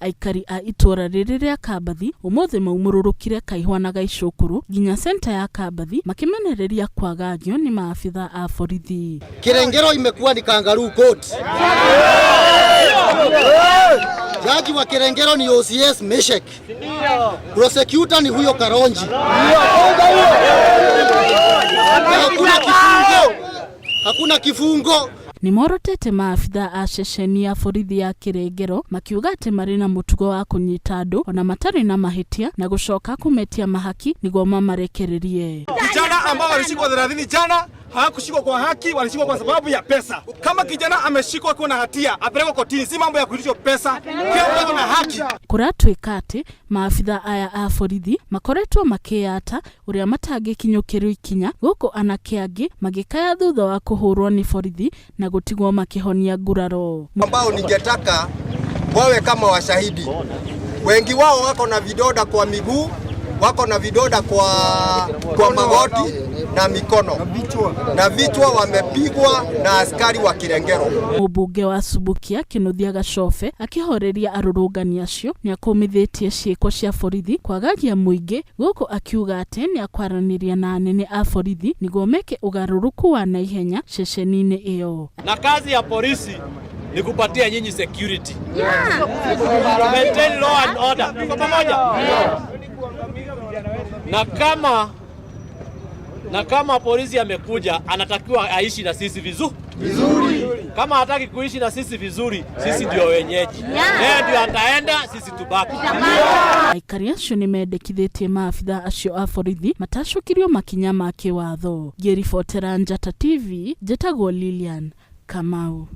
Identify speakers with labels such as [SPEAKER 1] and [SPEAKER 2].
[SPEAKER 1] Aikari a itũra rĩrĩ rĩa Kambathi ũmũthĩ maumũrũrũkire Kaihwa na Gaicũkũrũ nginya centa ya Kambathi makĩmenereria kwagagio nĩ maabitha a borithi.
[SPEAKER 2] Kirengero imekuwa ni kangaroo court. Jaji wa Kirengero ni OCS Meshek. Prosecutor ni huyo Karonji. Hakuna kifungo. Hakuna kifungo.
[SPEAKER 1] Nĩ morotete maabitha a ceceni ya borithi ya Kĩrengero makiuga atĩ marĩ na mũtugo wa kũnyita andũ ona matarĩ na mahĩtia na gũcoka kũmetia mahaki nĩguo mamarekererie.
[SPEAKER 3] Vijana ambao walishikwa 30 jana hawakushikwa kwa haki, walishikwa kwa sababu ya pesa. Kama kijana ameshikwa akiwa na hatia, apelekwe kotini, si mambo ya kuitishwa pesa. Kila mtu ako na haki.
[SPEAKER 1] Kũratuĩka atĩ maabitha aya a borithi makoretwo makĩyata ũrĩa matangĩkinyũkĩrwo ikinya gũkũ anake angĩ magĩkaya thutha wa kũhũrwo nĩ borithi na gũtigwo makĩhonia nguraro.
[SPEAKER 4] Ambao ningetaka wawe kama washahidi. Wengi wao wako na vidonda kwa miguu, wako na vidonda kwa magoti na mikono na vichwa, wamepigwa na askari wa Kirengero.
[SPEAKER 1] Mũmbunge wa Subukia Kĩnuthia Gacobe akĩhoreria arũrũngani acio nĩ akũmithĩtie ciĩko cia borithi kwagagia mũingĩ gũkũ akiuga atĩ nĩ akwaranĩria na anene a borithi nĩguo meke ũgarũrũku wa naihenya ceceni-inĩ ĩyo.
[SPEAKER 5] Na kazi ya polisi ni kupatia nyinyi security. Maintain law and order. Tuko pamoja? Na kama polisi amekuja anatakiwa aishi na sisi vizuri. Kama hataki kuishi na sisi vizuri, sisi ndio wenyeji. Yeye ndio ataenda, sisi tubaki.
[SPEAKER 1] Aikari acio nĩ mendekithĩtie maabitha acio a borithi matacũkĩrio makinya ma kĩwatho. Ngĩribotera Njata TV, njĩtagwo Lilian Kamau.